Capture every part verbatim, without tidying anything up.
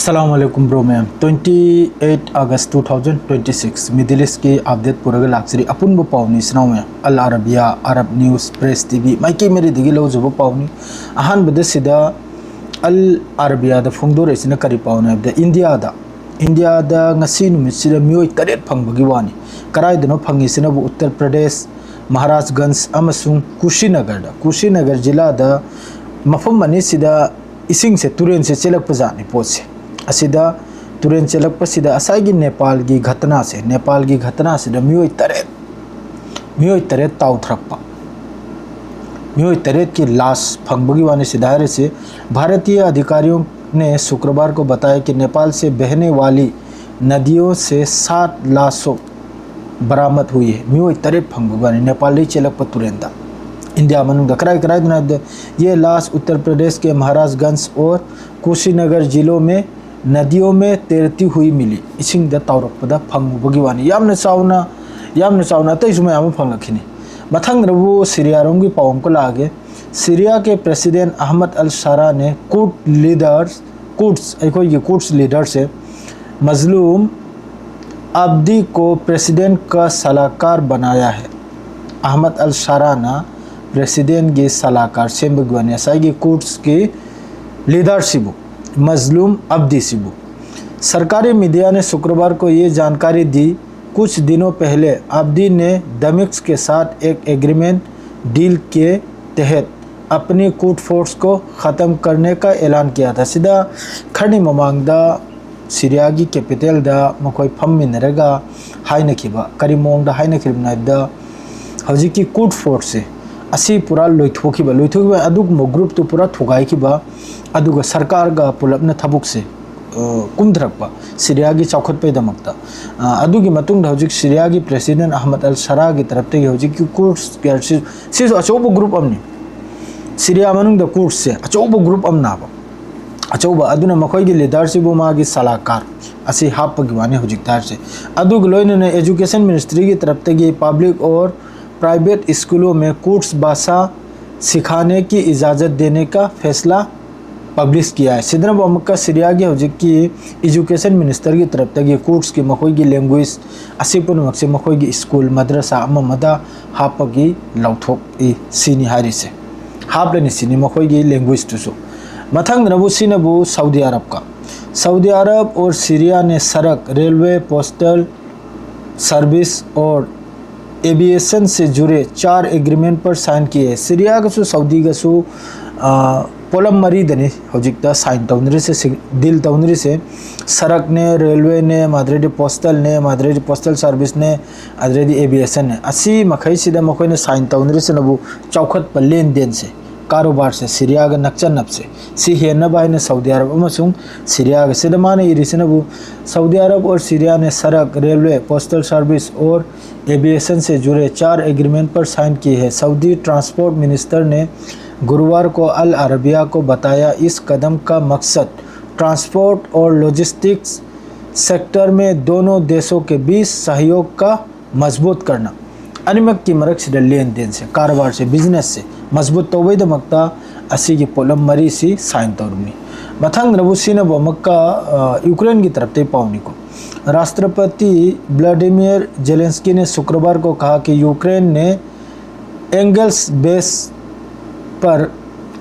ꯑꯁꯂꯥꯃꯨ ꯑꯂꯥꯏꯀꯨꯝ bro ꯃꯌꯥꯝ꯫ Twenty eight August two thousand twenty six, Middle Eastꯀꯤ update ꯄꯨꯔꯒ ꯂꯥꯛꯆꯔꯤ꯫ ꯑꯄꯨꯟꯕ ꯄꯥꯎꯅꯤ ꯏꯆꯤꯟ ꯏꯅꯥꯎ ꯃꯌꯥꯝ꯫ Al Arabiya, Arab News, Press T V, ꯃꯥꯏꯀꯩ ꯃꯔꯤꯗꯒꯤ ꯂꯧꯖꯕ ꯄꯥꯎꯅꯤ꯫ ꯑꯍꯥꯟꯕꯗ ꯁꯤꯗ Al Arabiyaꯗ ꯐꯣꯡꯗꯣꯔꯛꯏꯁꯤꯅ ꯀꯔꯤ ꯄꯥꯎꯅꯤ ꯍꯥꯏꯕꯗ, ꯏꯟꯗꯤꯌꯥꯗ ꯏꯟꯗꯤꯌꯥꯗ ꯉꯁꯤ ꯅꯨꯃꯤꯠꯁꯤꯗ ꯃꯤꯑꯣꯏ ꯇꯔꯦꯠ ꯐꯪꯕꯒꯤ ꯋꯥꯅꯤ꯫ ꯀꯗꯥꯏꯗꯅꯣ ꯐꯪꯉꯤꯁꯤꯅꯕꯨ? ꯎꯠꯇꯔ ꯄ꯭ꯔꯗꯦꯁ, ꯃꯍꯥꯔꯥꯖꯒꯟꯖ ꯑꯃꯁꯨꯡ ꯀꯨꯁꯤꯅꯒꯔꯗ꯫ ꯀꯨꯁꯤꯅꯒꯔ ꯖꯤꯂꯥꯗ ꯃꯐꯝ ꯑꯅꯤꯁꯤꯗ ꯏꯁꯤꯡꯁꯦ, ꯇꯨꯔꯦꯟꯁꯦ ꯆꯦꯜꯂꯛꯄ ꯖꯥꯠꯅꯤ ꯄꯣꯠꯁꯦ꯫ ꯑꯁꯤꯗ ꯇꯨꯔꯦꯟ ꯆꯦꯜꯂꯛꯄꯁꯤꯗ ꯉꯁꯥꯏꯒꯤ ꯅꯦꯄꯥꯜꯒꯤ ꯘꯇꯅꯥꯁꯦ, ꯅꯦꯄꯥꯜꯒꯤ ꯘꯇꯅꯥꯁꯤꯗ ꯃꯤꯑꯣꯏ ꯇꯔꯦꯠ, ꯃꯤꯑꯣꯏ ꯇꯔꯦꯠ ꯇꯥꯎꯊꯔꯛꯄ, ꯃꯤꯑꯣꯏ ꯇꯔꯦꯠꯀꯤ ꯂꯥꯁ ꯐꯪꯕꯒꯤ ꯋꯥꯅꯤ ꯁꯤꯗ ꯍꯥꯏꯔꯤꯁꯦ꯫ भारतीय अधिकारियों ने शुक्रवार को बताया कि नेपाल से बहने वाली नदियों से सात लाशों बरामद हुई है꯫ ꯃꯤꯑꯣꯏ ꯇꯔꯦꯠ ꯐꯪꯕꯒꯤ ꯋꯥꯅꯤ ꯅꯦꯄꯥꯜꯗꯒꯤ ꯆꯦꯜꯂꯛꯄ ꯇꯨꯔꯦꯟꯗ꯫ ꯏꯟꯗꯤꯌꯥ ꯃꯅꯨꯡꯗ ꯀꯔꯥꯏ ꯀꯔꯥꯏꯗꯅꯣ ꯍꯥꯏꯕꯗ, ये लाश उत्तर प्रदेश के महाराजगंज और कुशीनगर जिलों में नदियों में तैरती हुई मिली꯫ ꯏꯁꯤꯡꯗ ꯇꯥꯎꯔꯛꯄꯗ ꯐꯪꯉꯨꯕꯒꯤ ꯋꯥꯅꯤ꯫ ꯌꯥꯝꯅ ꯆꯥꯎꯅ, ꯌꯥꯝꯅ ꯆꯥꯎꯅ ꯑꯇꯩꯁꯨ ꯃꯌꯥꯝ ꯑꯃ ꯐꯪꯂꯛꯈꯤꯅꯤ꯫ ꯃꯊꯪꯗꯕꯨ ꯁꯤꯔꯤꯌꯥꯔꯣꯝꯒꯤ ꯄꯥꯎ ꯑꯃꯀ ꯂꯥꯛꯑꯒꯦ꯫ सीरिया के प्रेसिडेंट अहमद अल शरा ने कुर्द लीडर्स, कुर्द्स, ꯑꯩꯈꯣꯏꯒꯤ ꯀꯨꯔꯗꯁ ꯂꯤꯗꯔꯁꯦ ꯃꯖꯂꯨꯝ ꯑꯕꯗꯤ ꯀꯣ ꯄ꯭ꯔꯦꯁꯤꯗꯦꯟꯠ ꯀ ꯁꯂꯥꯀꯥꯔ ꯕꯅꯥꯌꯥ ꯍꯦ꯫ ꯑꯍꯃꯗ ꯑꯜ ꯁꯥꯔꯥꯅ ꯄ꯭ꯔꯦꯁꯤꯗꯦꯟꯠꯒꯤ ꯁꯂꯥꯀꯥꯔ ꯁꯦꯝꯕꯒꯤ ꯋꯥꯅꯤ꯫ ꯉꯁꯥꯏꯒꯤ ꯀꯨꯔꯗꯁꯀꯤ ꯂꯤꯗꯔꯁꯤꯕꯨ, ꯃꯖꯂꯨꯝ ꯑꯕꯗꯤꯁꯤꯕꯨ꯫ सरकारी मीडिया ने शुक्रवार को ये जानकारी दी। कुछ दिनों पहले अब्दी ने दमिश्क के साथ एक एग्रीमेंट डील के तहत अपनी कुर्द फोर्स को ख़त्म करने का ऐलान किया था꯫ ꯁꯤꯗ ꯈꯔꯅꯤ ꯃꯃꯥꯡꯗ ꯁꯤꯔꯤꯌꯥꯒꯤ ꯀꯦꯄꯤꯇꯦꯜꯗ ꯃꯈꯣꯏ ꯐꯝꯃꯤꯟꯅꯔꯒ ꯍꯥꯏꯅꯈꯤꯕ, ꯀꯔꯤ ꯃꯑꯣꯡꯗ ꯍꯥꯏꯅꯈꯤꯕꯅꯣ ꯍꯥꯏꯕꯗ, ꯍꯧꯖꯤꯛꯀꯤ ꯀꯨꯔꯗ ꯐꯣꯔꯁꯁꯦ ꯑꯁꯤ ꯄꯨꯔꯥ ꯂꯣꯏꯊꯣꯛꯈꯤꯕ, ꯂꯣꯏꯊꯣꯛꯈꯤꯕ ꯑꯗꯨꯒꯨꯝꯕ ꯒ꯭ꯔꯨꯞꯇꯨ ꯄꯨꯔꯥ ꯊꯨꯒꯥꯏꯈꯤꯕ, ꯑꯗꯨꯒ ꯁꯔꯀꯥꯔꯒ ꯄꯨꯂꯞꯅ ꯊꯕꯛꯁꯦ, ꯑ, ꯀꯨꯝꯊꯔꯛꯄ ꯁꯤꯔꯤꯌꯥꯒꯤ ꯆꯥꯎꯈꯠꯄꯒꯤꯗꯃꯛꯇ꯫ ꯑ, ꯑꯗꯨꯒꯤ ꯃꯇꯨꯡꯗ ꯍꯧꯖꯤꯛ ꯁꯤꯔꯤꯌꯥꯒꯤ ꯄ꯭ꯔꯦꯁꯤꯗꯦꯟꯠ ꯑꯍꯃꯗ ꯑꯜ ꯁꯔꯥꯒꯤ ꯇꯔꯞꯇꯒꯤ ꯍꯧꯖꯤꯛꯀꯤ ꯀꯨꯔꯗ ꯁꯤ-, ꯁꯤꯁꯨ ꯑꯆꯧꯕ ꯒ꯭ꯔꯨꯞ ꯑꯃꯅꯤ꯫ ꯁꯤꯔꯤꯌꯥ ꯃꯅꯨꯡꯗ ꯀꯨꯔꯗꯁꯦ ꯑꯆꯧꯕ ꯒ꯭ꯔꯨꯞ ꯑꯃꯅꯦꯕ꯫ ꯑꯆꯧꯕ ꯑꯗꯨꯅ ꯃꯈꯣꯏꯒꯤ ꯂꯤꯗꯔꯁꯤꯕꯨ ꯃꯥꯒꯤ ꯁꯂꯥꯀꯥꯔ ꯑꯁꯤ ꯍꯥꯞꯄꯒꯤ ꯋꯥꯅꯤ ꯍꯧꯖꯤꯛ ꯇꯥꯔꯤꯁꯦ꯫ ꯑꯗꯨꯒ ꯂꯣꯏꯅꯅ ꯑꯦꯖꯨꯀꯦꯁꯟ ꯃꯤꯅꯤꯁꯇ꯭ꯔꯤꯒꯤ ꯇꯔꯞꯇꯒꯤ पब्लिक और प्राइवेट स्कूलों में कुर्द भाषा सिखाने की इजाज़त देने का फैसला ꯄꯕ꯭ꯂꯤꯁ ꯀꯤꯌꯥ ꯍꯥꯏ꯫ ꯁꯤꯗꯅꯕꯨ ꯑꯃꯨꯛꯀ ꯁꯤꯔꯤꯌꯥꯒꯤ ꯍꯧꯖꯤꯛꯀꯤ ꯏꯖꯨꯀꯦꯁꯟ ꯃꯤꯅꯤꯁꯇꯔꯒꯤ ꯇꯔꯞꯇꯒꯤ ꯀꯨꯔꯗꯁꯀꯤ ꯃꯈꯣꯏꯒꯤ ꯂꯦꯡꯒ꯭ꯋꯦꯖ ꯑꯁꯤ ꯄꯨꯝꯅꯃꯛꯁꯦ ꯃꯈꯣꯏꯒꯤ ꯁ꯭ꯀꯨꯜ ꯃꯗ꯭ꯔꯁꯥ ꯑꯃ ꯑꯃꯗ ꯍꯥꯞꯄꯒꯤ ꯂꯧꯊꯣꯛꯏ ꯁꯤꯅꯤ ꯍꯥꯏꯔꯤꯁꯦ꯫ ꯍꯥꯞꯂꯅꯤ ꯁꯤꯅꯤ ꯃꯈꯣꯏꯒꯤ ꯂꯦꯡꯒ꯭ꯋꯦꯖꯇꯨꯁꯨ꯫ ꯃꯊꯪꯗꯅꯕꯨ ꯁꯤꯅꯕꯨ ꯁꯥꯎꯗꯤ ꯑꯔꯕꯀ, सऊदी अरब और सीरिया ने सड़क, रेलवे, पोस्टल सर्विस और एविएशन से जुड़े चार एग्रीमेंट पर साइन किए। ꯁꯤꯔꯤꯌꯥꯒꯁꯨ ꯁꯥꯎꯗꯤꯒꯁꯨ ꯄꯣꯠꯂꯝ ꯃꯔꯤꯗꯅꯤ ꯍꯧꯖꯤꯛꯇ ꯁꯥꯏꯟ ꯇꯧꯅꯔꯤꯁꯦ, ꯗꯤꯜ ꯇꯧꯅꯔꯤꯁꯦ꯫ ꯁꯔꯛꯅꯦ, ꯔꯦꯜꯋꯦꯅꯦ, ꯃꯥꯗ꯭ꯔꯦꯗꯤ ꯄꯣꯁꯇꯜꯅꯦ, ꯃꯥꯗ꯭ꯔꯦꯗꯤ ꯄꯣꯁꯇꯜ ꯁꯥꯔꯚꯤꯁꯅꯦ, ꯑꯗꯨꯗꯩꯗꯤ ꯑꯦꯚꯤꯌꯦꯁꯟꯅꯦ꯫ ꯑꯁꯤ ꯃꯈꯩꯁꯤꯗ ꯃꯈꯣꯏꯅ ꯁꯥꯏꯟ ꯇꯧꯅꯔꯤꯁꯤꯅꯕꯨ ꯆꯥꯎꯈꯠꯄ ꯂꯦꯟꯗꯦꯟꯁꯦ, ꯀꯥꯔꯣꯕꯥꯔꯁꯦ, ꯁꯤꯔꯤꯌꯥꯒ ꯅꯛꯆꯟꯅꯕꯁꯦ, ꯁꯤ ꯍꯦꯟꯅꯕ ꯍꯥꯏꯅ ꯁꯥꯎꯗꯤ ꯑꯔꯕ ꯑꯃꯁꯨꯡ ꯁꯤꯔꯤꯌꯥꯒꯁꯤꯗ ꯃꯥꯅ ꯏꯔꯤꯁꯤꯅꯕꯨ, सऊदी अरब और सीरिया ने सड़क, रेलवे, पोस्टल सर्विस और एविएशन से जुड़े चार एग्रीमेंट पर साइन की है। सऊदी ट्रांसपोर्ट मिनिस्टर ने गुरुवार को अल अरबिया को बताया, इस कदम का मकसद ट्रांसपोर्ट और लॉजिस्टिक्स सेक्टर में दोनों देशों के बीच सहयोग का मजबूत करना, ꯑꯅꯤꯃꯛꯀꯤ ꯃꯔꯛꯁꯤꯗ ꯂꯦꯟꯗꯦꯟꯁꯦ, ꯀꯔꯕꯥꯔꯁꯦ, ꯕꯤꯖꯤꯅꯦꯁꯁꯦ ꯃꯖꯕꯨꯠ ꯇꯧꯕꯩꯗꯃꯛꯇ ꯑꯁꯤꯒꯤ ꯄꯣꯠꯂꯝ ꯃꯔꯤꯁꯤ ꯁꯥꯏꯟ ꯇꯧꯔꯝꯃꯤ꯫ ꯃꯊꯪꯗꯅꯕꯨ ꯁꯤꯅꯕꯨ ꯑꯃꯨꯛꯀ ꯌꯨꯀ꯭ꯔꯦꯟꯒꯤ ꯇꯔꯞꯇꯒꯤ ꯄꯥꯎꯅꯤꯀꯣ꯫ राष्ट्रपति व्लादिमीर जेलेंस्की ने शुक्रवार को कहा कि यूक्रेन ने एंगल्स बेस पर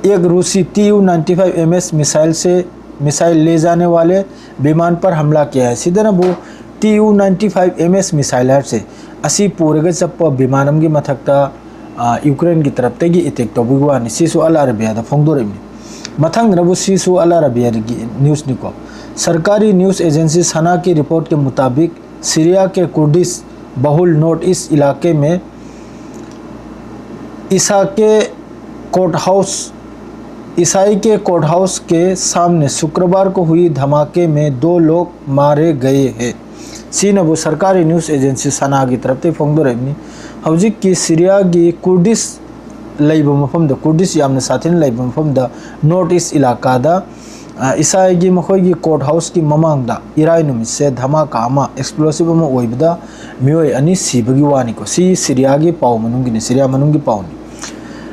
एक रूसी T U ninety five M S missile से मिसाइल ले जाने वाले विमान पर हमला किया है। ꯁꯤꯗꯅꯕꯨ T U ninety five M S missile ꯍꯥꯏꯔꯤꯁꯦ, ꯑꯁꯤ ꯄꯨꯔꯒ ꯆꯠꯄ ꯕꯤꯃꯥꯟ ꯑꯃꯒꯤ ꯃꯊꯛꯇ ꯌꯨꯀ꯭ꯔꯦꯟꯒꯤ ꯇꯔꯞꯇꯒꯤ ꯑꯦꯇꯦꯛ ꯇꯧꯕꯒꯤ ꯋꯥꯅꯤ꯫ ꯁꯤꯁꯨ ꯑꯜ ꯑꯔꯕꯤꯌꯥꯗ ꯐꯣꯡꯗꯣꯔꯛꯏꯕꯅꯤ꯫ ꯃꯊꯪꯗꯅꯕꯨ ꯁꯤꯁꯨ ꯑꯜ ꯑꯔꯕꯤꯌꯥꯒꯤ ꯅ꯭ꯌꯨꯁꯅꯤꯀꯣ꯫ सरकारी न्यूज़ एजेंसी सना की रिपोर्ट के मुताबिक सीरिया के कुर्दिश बहुल नॉर्थ ईस्ट इलाके में ईसा के कोर्ट हाउस ईसाई के कोर्ट हाउस के सामने शुक्रवार को हुई धमाके में दो लोग मारे गए हैं। ꯁꯤꯅꯕꯨ ꯁꯔꯀꯥꯔꯤ ꯅ꯭ꯌꯨꯁ ꯑꯦꯖꯦꯟꯁꯤ ꯁꯅꯥꯒꯤ ꯇꯔꯞꯇꯒꯤ ꯐꯣꯡꯗꯣꯔꯛꯏꯕꯅꯤ꯫ ꯍꯧꯖꯤꯛꯀꯤ ꯁꯤꯔꯤꯌꯥꯒꯤ ꯀꯨꯔꯗꯤꯁ ꯂꯩꯕ ꯃꯐꯝꯗ, ꯀꯨꯔꯗꯤꯁ ꯌꯥꯝꯅ ꯁꯥꯊꯤꯅ ꯂꯩꯕ ꯃꯐꯝꯗ, ꯅꯣꯔꯠ ꯏꯁ ꯏꯂꯥꯀꯥꯗ, ꯏꯁꯥꯏꯒꯤ ꯃꯈꯣꯏꯒꯤ ꯀꯣꯔꯠ ꯍꯥꯎꯁꯀꯤ ꯃꯃꯥꯡꯗ ꯏꯔꯥꯏ ꯅꯨꯃꯤꯠꯁꯦ ꯙꯃꯥꯀꯥ ꯑꯃ, ꯑꯦꯛꯁꯄ꯭ꯂꯣꯁꯤꯞ ꯑꯃ ꯑꯣꯏꯕꯗ ꯃꯤꯑꯣꯏ ꯑꯅꯤ ꯁꯤꯕꯒꯤ ꯋꯥꯅꯤꯀꯣ꯫ ꯁꯤ ꯁꯤꯔꯤꯌꯥꯒꯤ ꯄꯥꯎ ꯃꯅꯨꯡꯒꯤꯅꯤ, ꯁꯤꯔꯤꯌꯥ ꯃꯅꯨꯡꯒꯤ ꯄꯥꯎꯅꯤ꯫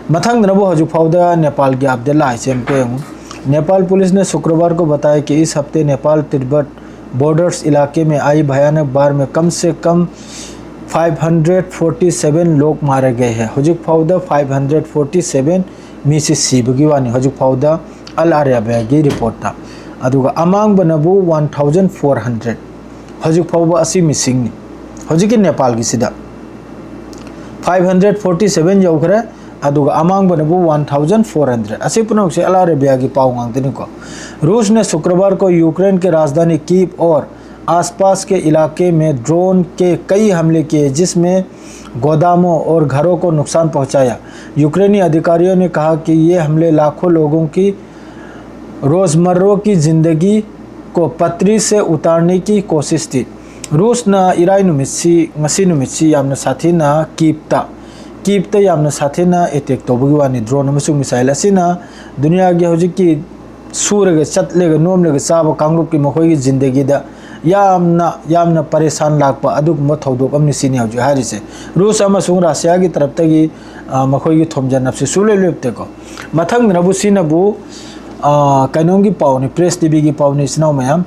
ꯃꯊꯪꯗꯅꯕꯨ ꯍꯧꯖꯤꯛ ꯐꯥꯎꯗ ꯅꯦꯄꯥꯜꯒꯤ ꯑꯞꯗꯦꯠ ꯂꯥꯛꯏꯁꯦ ꯑꯃꯨꯛꯀ ꯌꯦꯡꯉꯨ꯫ नेपाल पुलिस ने शुक्रवार को बताया कि इस हफ्ते नेपाल तिब्बत बॉर्डर्स इलाके में आई भयानक बाढ़ में कम से कम फ़ाइव हंड्रेड फ़ोर्टी सेवन लोग मारे गए हैं꯫ ꯍꯧꯖꯤꯛ ꯐꯥꯎꯗ ꯐꯥꯏꯚ ꯍꯟꯗ꯭ꯔꯦꯠ ꯐꯣꯔꯇꯤ ꯁꯚꯦꯟ ꯃꯤꯁꯤ ꯁꯤꯕꯒꯤ ꯋꯥꯅꯤ꯫ ꯍꯧꯖꯤꯛ ꯐꯥꯎꯗ ꯑꯜ ꯑꯔꯥꯕꯤꯌꯥꯒꯤ ꯔꯤꯄꯣꯔꯠꯇ꯫ ꯑꯗꯨꯒ ꯑꯃꯥꯡꯕꯅꯕꯨ ꯋꯥꯟ ꯊꯥꯎꯖꯟ ꯐꯣꯔ ꯍꯟꯗ꯭ꯔꯦꯠ꯫ ꯍꯧꯖꯤꯛ ꯐꯥꯎꯕ ꯑꯁꯤ ꯃꯤꯁꯤꯡꯅꯤ꯫ ꯍꯧꯖꯤꯛꯀꯤ ꯅꯦꯄꯥꯜꯒꯤꯁꯤꯗ ꯐꯥꯏꯚ ꯍꯟꯗ꯭ꯔꯦꯠ ꯐꯣꯔꯇꯤ ꯁꯚꯦꯟ ꯌꯧꯈ꯭ꯔꯦ꯫ ꯑꯗꯨꯒ ꯑꯃꯥꯡꯕꯅꯕꯨ ꯋꯥꯟ ꯊꯥꯎꯖꯟ ꯐꯣꯔ ꯍꯟꯗ꯭ꯔꯦꯠ꯫ ꯑꯁꯤ ꯄꯨꯝꯅꯃꯛꯁꯦ ꯑꯜ ꯑꯔꯦꯕꯤꯌꯥꯒꯤ ꯄꯥꯎ ꯉꯥꯛꯇꯅꯤꯀꯣ꯫ रूस ने शुक्रवार को यूक्रेन के राजधानी कीव और आसपास के इलाके में ड्रोन के कई हमले किए, जिसमें गोदामों और घरों को नुकसान पहुंचाया। यूक्रेनी अधिकारियों ने कहा कि ये हमले लाखों लोगों की रोज़मर्रा की ज़िंदगी को पटरी से उतारने की कोशिश थी꯫ ꯔꯨꯁꯅ ꯏꯔꯥꯏ ꯅꯨꯃꯤꯠꯁꯤ, ꯉꯁꯤ ꯅꯨꯃꯤꯠꯁꯤ ꯌꯥꯝꯅ ꯁꯥꯊꯤꯅ ꯀꯤꯞꯇ, ꯀꯤꯞꯇ ꯌꯥꯝꯅ ꯁꯥꯊꯤꯅ ꯑꯦꯇꯦꯛ ꯇꯧꯕꯒꯤ ꯋꯥꯅꯤ꯫ ꯗ꯭ꯔꯣꯟ ꯑꯃꯁꯨꯡ ꯃꯤꯁꯥꯏꯜ ꯑꯁꯤꯅ ꯗꯨꯅꯤꯌꯥꯒꯤ ꯍꯧꯖꯤꯛꯀꯤ ꯁꯨꯔꯒ ꯆꯠꯂꯒ ꯅꯣꯝꯂꯒ ꯆꯥꯕ ꯀꯥꯡꯂꯨꯞꯀꯤ ꯃꯈꯣꯏꯒꯤ ꯖꯤꯟꯗꯒꯤꯗ ꯌꯥꯝꯅ, ꯌꯥꯝꯅ ꯄꯔꯦꯁꯥꯟ ꯂꯥꯛꯄ ꯑꯗꯨꯒꯨꯝꯕ ꯊꯧꯗꯣꯛ ꯑꯃꯅꯤ ꯁꯤꯅꯤ ꯍꯧꯖꯤꯛ ꯍꯥꯏꯔꯤꯁꯦ꯫ ꯔꯨꯁ ꯑꯃꯁꯨꯡ ꯔꯁꯤꯌꯥꯒꯤ ꯇꯔꯞꯇꯒꯤ, ꯑ, ꯃꯈꯣꯏꯒꯤ ꯊꯣꯝꯖꯟꯅꯕꯁꯤ ꯁꯨꯡꯂꯦꯞ ꯂꯦꯞꯇꯦꯀꯣ꯫ ꯃꯊꯪꯗꯅꯕꯨ ꯁꯤꯅꯕꯨ, ꯑ, ꯀꯩꯅꯣꯝꯒꯤ ꯄꯥꯎꯅꯤ, ꯄ꯭ꯔꯦꯁ ꯇꯤꯚꯤꯒꯤ ꯄꯥꯎꯅꯤ, ꯏꯆꯤꯟ ꯏꯅꯥꯎ ꯃꯌꯥꯝ꯫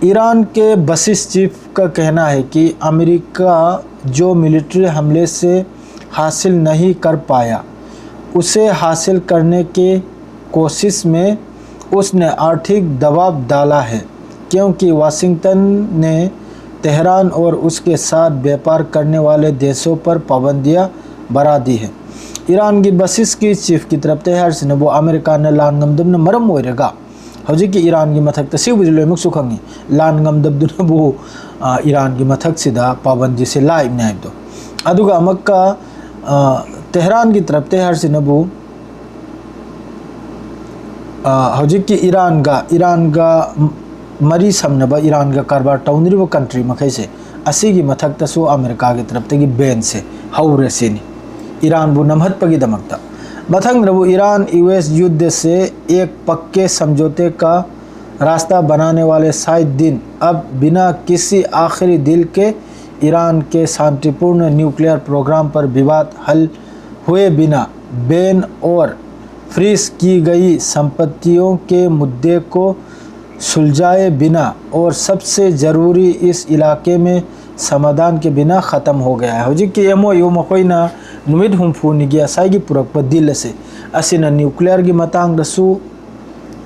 ईरान के बसिस चीफ का कहना है कि अमेरिका जो मिलिट्री हमले से हासिल नहीं कर पाया, उसे हासिल करने के कोशिश में उसने आर्थिक दबाव डाला है, क्योंकि वाशिंगटन ने तेहरान और उसके साथ व्यापार करने वाले देशों पर पाबंदियां बढ़ा दी है। ꯏꯔꯥꯟꯒꯤ ꯕꯁꯤꯁꯀꯤ ꯆꯤꯐꯀꯤ ꯇꯔꯞꯇ ꯍꯥꯏꯔꯤꯁꯤꯅꯕꯨ ꯑꯃꯦꯔꯤꯀꯥꯅ ꯂꯥꯟ ꯉꯝꯗꯕꯅ ꯃꯔꯝ ꯑꯣꯏꯔꯒ ꯍꯧꯖꯤꯛꯀꯤ ꯏꯔꯥꯟꯒꯤ ꯃꯊꯛꯇ, ꯁꯤꯕꯨꯗꯤ ꯂꯣꯏꯅꯃꯛꯁꯨ ꯈꯪꯉꯤ, ꯂꯥꯟ ꯉꯝꯗꯕꯗꯨꯅꯕꯨ, ꯑ, ꯏꯔꯥꯟꯒꯤ ꯃꯊꯛꯁꯤꯗ ꯄꯥꯕꯟꯗꯤꯁꯦ ꯂꯥꯛꯏꯕꯅꯦ ꯍꯥꯏꯕꯗꯣ꯫ ꯑꯗꯨꯒ ꯑꯃꯨꯛꯀ, ꯑ, ꯇꯦꯍꯔꯥꯟꯒꯤ ꯇꯔꯞꯇ ꯍꯥꯏꯔꯤꯁꯤꯅꯕꯨ, ꯑ, ꯍꯧꯖꯤꯛꯀꯤ ꯏꯔꯥꯟꯒ, ꯏꯔꯥꯟꯒ ꯃꯔꯤ ꯁꯝꯅꯕ, ꯏꯔꯥꯟꯒ ꯀꯔꯕꯥꯔ ꯇꯧꯅꯔꯤꯕ ꯀꯟꯇ꯭ꯔꯤ ꯃꯈꯩꯁꯦ, ꯑꯁꯤꯒꯤ ꯃꯊꯛꯇꯁꯨ ꯑꯃꯦꯔꯤꯀꯥꯒꯤ ꯇꯔꯞꯇꯒꯤ ꯕꯦꯟꯁꯦ ꯍꯧꯔꯦ ꯁꯤꯅꯤ꯫ ꯏꯔꯥꯟꯕꯨ ꯅꯝꯍꯠꯄꯒꯤꯗꯃꯛꯇ꯫ ꯃꯊꯪꯗꯕꯨ ईरान यूएस युद्ध से एक पक्के समझौते का रास्ता बनाने वाले सात दिन अब बिना किसी आखिरी डील के ईरान के शांतिपूर्ण न्यूक्लियर प्रोग्राम पर विवाद हल हुए बिना बेन और फ्रीज की गई संपत्तियों के मुद्दे को सुलझाए बिना और सबसे ज़रूरी इस इलाके में समाधान के बिना ख़त्म हो गया है꯫ ꯍꯧꯖꯤꯛꯀꯤ ꯑꯦꯝ ꯑꯣ ꯌꯨ ꯃꯈꯣꯏꯅ ꯅꯨꯃꯤꯠ ꯍꯨꯝꯐꯨꯅꯤꯒꯤ ꯉꯁꯥꯏꯒꯤ ꯄꯨꯔꯛꯄ ꯗꯤꯜ ꯑꯁꯦ, ꯑꯁꯤꯅ ꯅ꯭ꯌꯨꯀ꯭ꯂꯤꯌꯔꯒꯤ ꯃꯇꯥꯡꯗꯁꯨ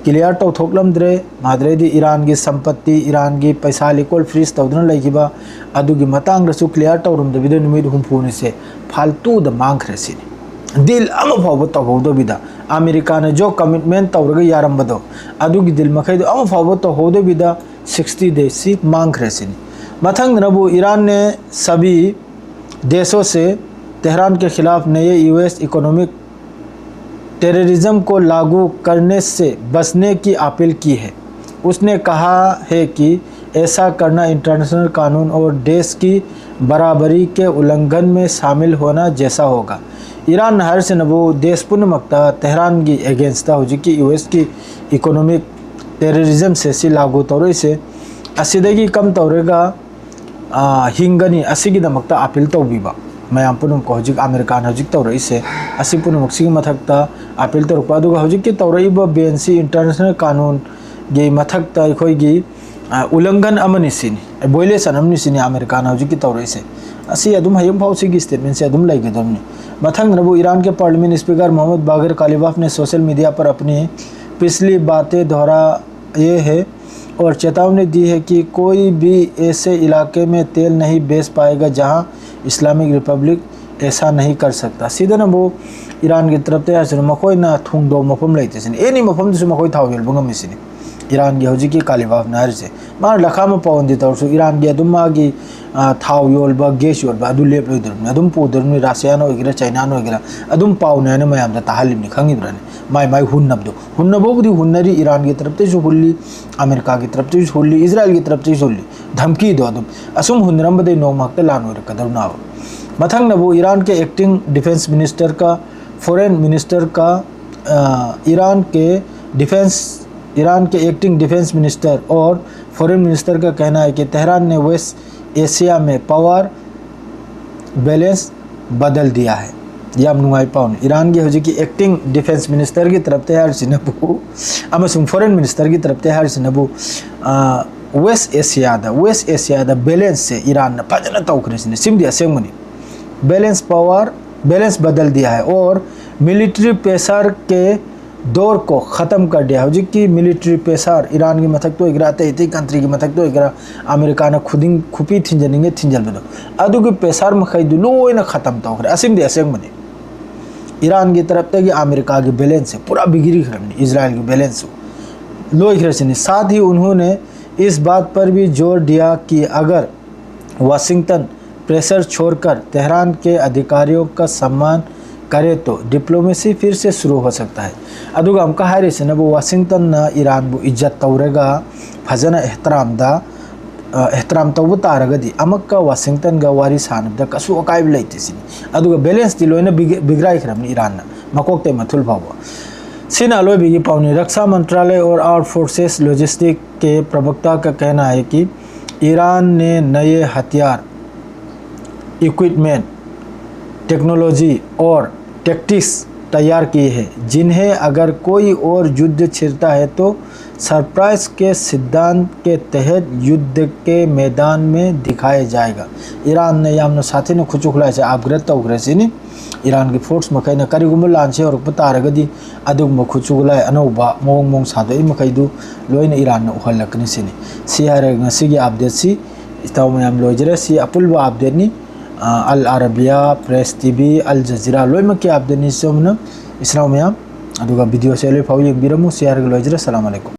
ꯀ꯭ꯂꯤꯌꯥꯔ ꯇꯧꯊꯣꯛꯂꯝꯗ꯭ꯔꯦ꯫ ꯃꯥꯗ꯭ꯔꯦꯗꯤ ꯏꯔꯥꯟꯒꯤ ꯁꯝꯄꯠꯇꯤ, ꯏꯔꯥꯟꯒꯤ ꯄꯩꯁꯥ ꯂꯤꯀꯣꯜ ꯐ꯭ꯔꯤꯖ ꯇꯧꯗꯨꯅ ꯂꯩꯈꯤꯕ ꯑꯗꯨꯒꯤ ꯃꯇꯥꯡꯗꯁꯨ ꯀ꯭ꯂꯤꯌꯥꯔ ꯇꯧꯔꯝꯗꯕꯤꯗ ꯅꯨꯃꯤꯠ ꯍꯨꯝꯐꯨꯅꯤꯁꯦ ꯐꯥꯜꯇꯨꯗ ꯃꯥꯡꯈ꯭ꯔꯦ ꯁꯤꯅꯤ꯫ ꯗꯤꯜ ꯑꯃ ꯐꯥꯎꯕ ꯇꯧꯍꯧꯗꯕꯤꯗ, ꯑꯃꯦꯔꯤꯀꯥꯅ ꯖꯣ ꯀꯃꯤꯠꯃꯦꯟ ꯇꯧꯔꯒ ꯌꯥꯔꯝꯕꯗꯣ, ꯑꯗꯨꯒꯤ ꯗꯤꯜ ꯃꯈꯩꯗꯣ ꯑꯃ ꯐꯥꯎꯕ ꯇꯧꯍꯧꯗꯕꯤꯗ ꯁꯤꯛꯁꯇꯤ ꯗꯦꯖꯁꯤ ꯃꯥꯡꯈ꯭ꯔꯦ ꯁꯤꯅꯤ꯫ ꯃꯊꯪꯗꯅꯕꯨ ꯏꯔꯥꯟꯅꯦ ꯁꯕꯤ देशों से तेहरान के खिलाफ नए यूएस इकोनॉमिक टेररिज्म को लागू करने से बचने की अपील की है। उसने कहा है कि ऐसा करना इंटरनेशनल कानून और देश की बराबरी के उल्लंघन में शामिल होना जैसा होगा। ꯏꯔꯥꯟ ꯍꯥꯏꯔꯤꯁꯤꯅꯕꯨ ꯗꯦꯁ ꯄꯨꯝꯅꯃꯛꯇ ꯇꯦꯍꯔꯥꯟꯒꯤ ꯑꯦꯒꯦꯟꯁꯇ ꯍꯧꯖꯤꯛꯀꯤ ꯌꯨ ꯑꯦꯁꯀꯤ ꯏꯀꯣꯅꯣꯃꯤꯛ ꯇꯦꯔꯣꯔꯤꯖꯝꯁꯦ ꯁꯤ ꯂꯥꯒꯨ ꯇꯧꯔꯛꯏꯁꯦ, ꯑꯁꯤꯗꯒꯤ ꯀꯝ ꯇꯧꯔꯒ, ꯑ, ꯍꯤꯡꯒꯅꯤ, ꯑꯁꯤꯒꯤꯗꯃꯛꯇ ꯑꯄꯤꯜ ꯇꯧꯕꯤꯕ ꯃꯌꯥꯝ ꯄꯨꯝꯅꯃꯛꯀ ꯍꯧꯖꯤꯛ ꯑꯃꯦꯔꯤꯀꯥꯅ ꯍꯧꯖꯤꯛ ꯇꯧꯔꯛꯏꯁꯦ, ꯑꯁꯤ ꯄꯨꯝꯅꯃꯛꯁꯤꯒꯤ ꯃꯊꯛꯇ ꯑꯄꯤꯜ ꯇꯧꯔꯛꯄ꯫ ꯑꯗꯨꯒ ꯍꯧꯖꯤꯛꯀꯤ ꯇꯧꯔꯛꯏꯕ ꯕꯦꯟꯁꯤ ꯏꯟꯇꯔꯅꯦꯁꯅꯦꯜ ꯀꯥꯅꯨꯟꯒꯤ ꯃꯊꯛꯇ ꯑꯩꯈꯣꯏꯒꯤ, ꯑ, ꯎꯜꯂꯪꯘꯟ ꯑꯃꯅꯤ ꯁꯤꯅꯤ, ꯚꯣꯏꯂꯦꯁꯟ ꯑꯃꯅꯤ ꯁꯤꯅꯤ ꯑꯃꯦꯔꯤꯀꯥꯅ ꯍꯧꯖꯤꯛꯀꯤ ꯇꯧꯔꯛꯏꯁꯦ꯫ ꯑꯁꯤ ꯑꯗꯨꯝ ꯍꯌꯦꯡ ꯐꯥꯎ ꯁꯤꯒꯤ ꯁ꯭ꯇꯦꯠꯃꯦꯟꯁꯦ ꯑꯗꯨꯝ ꯂꯩꯒꯗꯕꯅꯤ꯫ ꯃꯊꯪꯗꯅꯕꯨ ꯏꯔꯥꯟꯒꯤ ꯄꯥꯔꯂꯤꯌꯥꯃꯦꯟ ꯁ꯭ꯄꯤꯀꯔ ꯃꯣꯍꯝꯃꯗ ꯕꯥꯒꯔ कालिबाफ ने सोशल मीडिया पर अपनी पिछली बातें दोहराए हैं और चेतावनी दी है कि कोई भी ऐसे इलाके में तेल नहीं बेच पाएगा जहां इस्लामिक रिपब्लिक ऐसा नहीं कर सकता꯫ ꯁꯤꯗꯅꯕꯨ ꯏꯔꯥꯟꯒꯤ ꯇꯔꯞꯇ ꯍꯥꯏꯁꯤꯅ ꯃꯈꯣꯏꯅ ꯊꯨꯡꯗꯧ ꯃꯐꯝ ꯂꯩꯇꯦ ꯁꯤꯅꯤ꯫ ꯑꯦꯅꯤ ꯃꯐꯝꯗꯁꯨ ꯃꯈꯣꯏ ꯊꯥꯎ ꯌꯣꯟꯕ ꯉꯝꯃꯤ ꯁꯤꯅꯤ꯫ ꯏꯔꯥꯟꯒꯤ ꯍꯧꯖꯤꯛꯀꯤ ꯀꯥꯂꯤꯕꯥꯐꯅ ꯍꯥꯏꯔꯤꯁꯦ, ꯃꯥꯅ ꯂꯈꯥ ꯑꯃ ꯄꯥꯎꯟꯗꯤ ꯇꯧꯔꯁꯨ ꯏꯔꯥꯟꯒꯤ ꯑꯗꯨꯝ ꯃꯥꯒꯤ, ꯑ, ꯊꯥꯎ ꯌꯣꯜꯕ, ꯒꯦꯁ ꯌꯣꯜꯕ ꯑꯗꯨ ꯂꯦꯞꯂꯣꯏꯗꯧꯔꯤꯕꯅꯤ꯫ ꯑꯗꯨꯝ ꯄꯨꯗꯧꯔꯤꯕꯅꯤ, ꯔꯁꯤꯌꯥꯅ ꯑꯣꯏꯒꯦꯔꯥ, ꯆꯥꯏꯅꯥꯅ ꯑꯣꯏꯒꯦꯔꯥ, ꯑꯗꯨꯝ ꯄꯥꯎꯅꯦ ꯍꯥꯏꯅ ꯃꯌꯥꯝꯗ ꯇꯥꯍꯜꯂꯤꯕꯅꯤ, ꯈꯪꯉꯤꯕ꯭ꯔꯥꯅꯦ? ꯃꯥꯏ ꯃꯥꯏ ꯍꯨꯟꯅꯕꯗꯣ, ꯍꯨꯟꯅꯕꯕꯨꯗꯤ ꯍꯨꯟꯅꯔꯤ, ꯏꯔꯥꯟꯒꯤ ꯇꯔꯞꯇꯩꯁꯨ ꯍꯨꯜꯂꯤ, ꯑꯃꯦꯔꯤꯀꯥꯒꯤ ꯇꯔꯞꯇꯩꯁꯨ ꯍꯨꯜꯂꯤ, ꯏꯖꯔꯥꯏꯜꯒꯤ ꯇꯔꯞꯇꯩꯁꯨ ꯍꯨꯜꯂꯤ꯫ ꯙꯝꯀꯤꯗꯣ ꯑꯗꯨꯝ, ꯑꯁꯨꯝ ꯍꯨꯟꯅꯔꯝꯕꯗꯩ ꯅꯣꯡꯃ ꯍꯦꯛꯇ ꯂꯥꯟ ꯑꯣꯏꯔꯛꯀꯗꯧꯔꯤꯅꯕ꯫ ꯃꯊꯪꯅꯕꯨ ईरान के एक्टिंग डिफेंस मिनिस्टर का, फॉरेन मिनिस्टर का, अ, ईरान के डिफेंस, ईरान के एक्टिंग डिफेंस मिनिस्टर और फॉरेन मिनिस्टर का कहना है कि तेहरान ने वेस्ट एशिया में पावर बैलेंस बदल दिया है। ꯌꯥꯝ ꯅꯨꯡꯉꯥꯏ ꯄꯥꯎꯅꯤ꯫ ꯏꯔꯥꯟꯒꯤ ꯍꯧꯖꯤꯛꯀꯤ acting defence ministerꯒꯤ ꯇꯔꯞꯇ ꯍꯥꯏꯔꯤꯁꯤꯅꯕꯨ ꯑꯃꯁꯨꯡ foreign ministerꯒꯤ ꯇꯔꯞꯇ ꯍꯥꯏꯔꯤꯁꯤꯅꯕꯨ, ꯑ, West Asiaꯗ, West Asiaꯗ balanceꯁꯦ ꯏꯔꯥꯟꯅ ꯐꯖꯅ ꯇꯧꯈ꯭ꯔꯦ ꯁꯤꯅꯤ꯫ ꯁꯤꯃꯗꯤ ꯑꯁꯦꯡꯕꯅꯤ꯫ Balance power, balance बदल दिया है और military pressure के दौर को ख़त्म कर दिया꯫ ꯍꯧꯖꯤꯛꯀꯤ military pressure, ꯏꯔꯥꯟꯒꯤ ꯃꯊꯛꯇ ꯑꯣꯏꯒꯦꯔꯥ, ꯑꯇꯩ ꯑꯇꯩ countryꯒꯤ ꯃꯊꯛꯇ ꯑꯣꯏꯒꯦꯔꯥ, ꯑꯃꯦꯔꯤꯀꯥꯅ ꯈꯨꯗꯤꯡ ꯈꯨꯄꯤ ꯊꯤꯟꯖꯅꯤꯡꯉꯦ ꯊꯤꯟꯖꯟꯕꯗꯣ, ꯑꯗꯨꯒꯤ pressure ꯃꯈꯩꯗꯨ ꯂꯣꯏꯅ ꯈꯇꯝ ꯇꯧꯈ꯭ꯔꯦ꯫ ꯑꯁꯤꯃꯗꯤ ꯑꯁꯦꯡꯕꯅꯤ꯫ ꯏꯔꯥꯟꯒꯤ ꯇꯔꯞꯇꯒꯤ ꯑꯃꯦꯔꯤꯀꯥꯒꯤ balanceꯁꯦ ꯄꯨꯔꯥ ꯕꯤꯒꯤꯔꯤꯈ꯭ꯔꯕꯅꯤ, ꯏꯖꯔꯥꯏꯜꯒꯤ balanceꯁꯨ ꯂꯣꯏꯈ꯭ꯔꯁꯤꯅꯤ꯫ साथ ही उन्होंने इस बात पर भी जोर दिया कि अगर वाशिंगटन प्रेशर छोड़कर तेहरान के अधिकारियों का सम्मान करे तो डिप्लोमेसी फिर से शुरू हो सकता है। ꯑꯗꯨꯒ ꯑꯃꯨꯛꯀ ꯍꯥꯏꯔꯤꯁꯤꯅꯕꯨ, ꯋꯥꯁꯤꯡꯇꯟꯅ ꯏꯔꯥꯟꯕꯨ ꯏꯖꯠ ꯇꯧꯔꯒ ꯐꯖꯅ ꯑꯦꯍꯇꯔꯥꯝꯗ, ꯑ, ꯑꯦꯍꯇꯔꯥꯝ ꯇꯧꯕ ꯇꯥꯔꯒꯗꯤ ꯑꯃꯨꯛꯀ ꯋꯥꯁꯤꯡꯇꯟꯒ ꯋꯥꯔꯤ ꯁꯥꯟꯅꯕꯗ ꯀꯩꯁꯨ ꯑꯀꯥꯏꯕ ꯂꯩꯇꯦ ꯁꯤꯅꯤ꯫ ꯑꯗꯨꯒ balanceꯇꯤ ꯂꯣꯏꯅ ꯕꯤꯒ-, ꯕꯤꯒ꯭ꯔꯥꯏꯈ꯭ꯔꯕꯅꯤ ꯏꯔꯥꯟꯅ, ꯃꯀꯣꯛꯇꯩ ꯃꯊꯨꯜ ꯐꯥꯎꯕ꯫ ꯁꯤꯅ ꯑꯂꯣꯏꯕꯒꯤ ꯄꯥꯎꯅꯤ꯫ रक्षा मंत्रालय और आर्म्ड फोर्सेस लॉजिस्टिक के प्रवक्ता का कहना है कि ईरान ने नए हथियार, इक्विपमेंट, टेक्नोलॉजी और टैक्टिक्स तैयार किए हैं, जिन्हें अगर कोई और युद्ध छिड़ता है तो सरप्राइज के सिद्धांत के तहत युद्ध के मैदान में दिखाया जाएगा। ꯏꯔꯥꯟꯅ ꯌꯥꯝꯅ ꯁꯥꯊꯤꯅ ꯈꯨꯠꯁꯨ ꯈꯨꯠꯂꯥꯏꯁꯦ upgrade ꯇꯧꯈ꯭ꯔꯦ ꯁꯤꯅꯤ꯫ ꯏꯔꯥꯟꯒꯤ ꯐꯣꯔꯁ ꯃꯈꯩꯅ ꯀꯔꯤꯒꯨꯝꯕ ꯂꯥꯟꯁꯦ ꯍꯧꯔꯛꯄ ꯇꯥꯔꯒꯗꯤ ꯑꯗꯨꯒꯨꯝꯕ ꯈꯨꯠꯁꯨ ꯈꯨꯠꯂꯥꯏ ꯑꯅꯧꯕ ꯃꯑꯣꯡ ꯃꯑꯣꯡ ꯁꯥꯗꯣꯛꯏ ꯃꯈꯩꯗꯨ ꯂꯣꯏꯅ ꯏꯔꯥꯟꯅ ꯎꯍꯜꯂꯛꯀꯅꯤ ꯁꯤꯅꯤ꯫ ꯁꯤ ꯍꯥꯏꯔꯒ ꯉꯁꯤꯒꯤ updateꯁꯤ ꯏꯇꯥꯎ ꯃꯌꯥꯝ ꯂꯣꯏꯖꯔꯦ꯫ ꯁꯤ ꯑꯄꯨꯟꯕ updateꯅꯤ꯫ ꯑ, Al Arabiya, Press TV, Al Jazeera ꯂꯣꯏꯅꯃꯛꯀꯤ updateꯅꯤ꯫ ꯁꯣꯝꯅ ꯏꯆꯤꯟ ꯏꯅꯥꯎ ꯃꯌꯥꯝ, ꯑꯗꯨꯒ videoꯁꯦ ꯂꯣꯏ ꯐꯥꯎ ꯌꯦꯡꯕꯤꯔꯝꯃꯨ꯫ ꯁꯤ ꯍꯥꯏꯔꯒ ꯂꯣꯏꯖꯔꯦ꯫ ꯁꯂꯥꯝ ꯑꯂꯩꯀꯨꯝ꯫